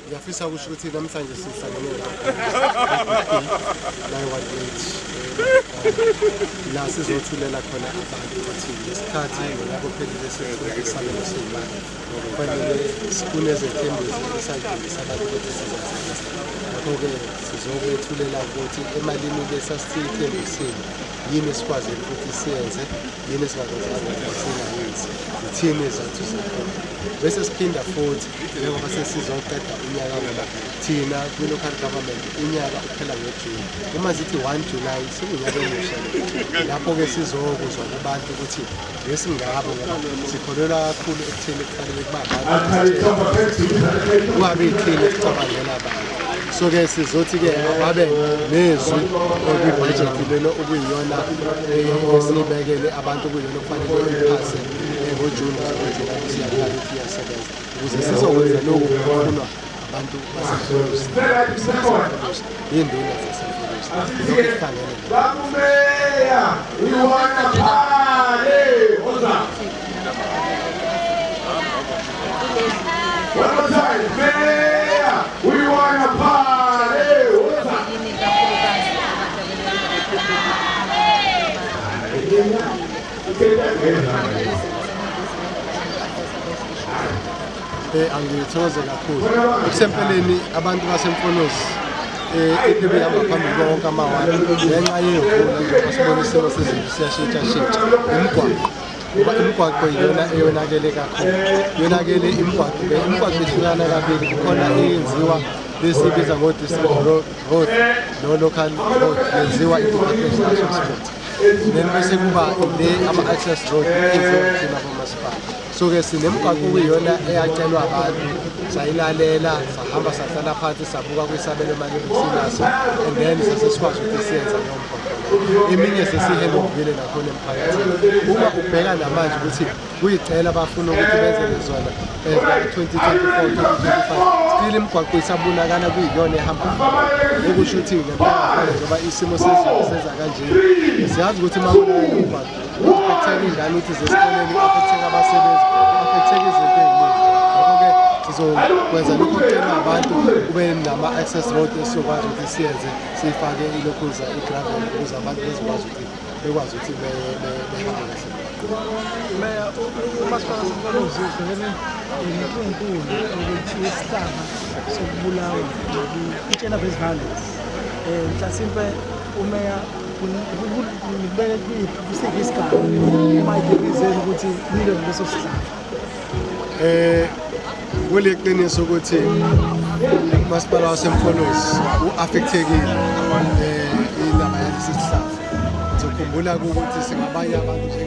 Ngiyafisa ukusho ukuthi namhlanje sihlangene la 918 la sizothulela khona abantu ukuthi ngesikhathi ngonyaka ophelile sethula isabelo seyimali kufanele kunezethembiso esayithembisa abantu ukuthi sizozenza. Ngakho-ke sizokwethulela ukuthi emalini le sasiyithembisile yini esikwazile ukuthi siyenze, yini esingakwazanga ukuthi singayenzi, yithini izathu zakhona. Bese siphinda futhi njengoba sesizoqeda unyaka ngoba thina kwi-local government unyaka uphela ngoJuni. Uma zithi 1 July sekunyaka omusha lapho-ke sizokuzwa kubantu ukuthi ngesingabo ngoba sikholelwa kakhulu ekutheni kufanele kuba abantu kungabi yithina esicabangela abantu. So-ke sizothi-ke ababe nezwi kwibhajethi lelo okuyiyona esiyibekele abantu okuyiyona okufanele iphase ngoJuni ukuthi lapho siyaqala ukuthi iyasebenza ukuze sizokwenza lokhu okufunwa abantu baseMfolozi yinduna zaseMfolozi lokhu esihlangene. Babumeya, we wanna party. Oza. One more time, Mayor, we wanna party. Oza. Angithokoze kakhulu. Okusempeleni abantu baseMfolozi into ebihamba phambili kuwo wonke amawadi ngenxa yemvula njengoba sibona isimo sezulu siyashintshashintsha imigwaqo ngoba imigwaqo iyona eyonakele kakhulu. Yonakele imigwaqo ke imigwaqo ihlukana kabili kukhona eyenziwa lesibiza ngo-district road no-local road yenziwa i-department transport then bese kuba le ama-access road enziwa thina bomasipala. So-ke sinemigwaqo okuyiyona eyacelwa abantu sayilalela sahamba sahlala phansi sabuka kwisabelo mali ebesinaso and then sase sikwazi ukuthi siyenze leyo mgwaqo leyo. Eminye sesiyihendovile nakhona emphakathini. Uma ubheka namanje ukuthi kuyicela bafuna ukuthi benzele zona 2024 2025 still imigwaqo isabonakala kuyiyona ehamba okusho ukuthi ngempela njengoba isimo sezulu senza kanje siyazi ukuthi uma kubonakala imigwaqo u-affecteka iy'ngane ukuthi zesikoleni u-affecteka abasebenzi u-affecteka izinto ey'ningi. Ngakho-ke sizokwenza lokhu okucelwa abantu kube nama-access road esizokwazi ukuthi siyenze siyifake ilokhuza i-gravel ukuze abantu bezokwazi ukuthi bekwazi ukuthi behambe kahle. Meya, umasipala waseMfolozi ubhekene nentunkulu ukuthi isihlava sokubulawa i-gender based violence. Mhlasimpe umeya nikubeke kusiphi isigaba uma idebizeni ukuthi nilwe naleso sihlava? Kuliqiniso ukuthi umasipala waseMfolozi u-affectekile indaba yalesi sihlava. Ngizokhumbula ukuthi singabanye abantu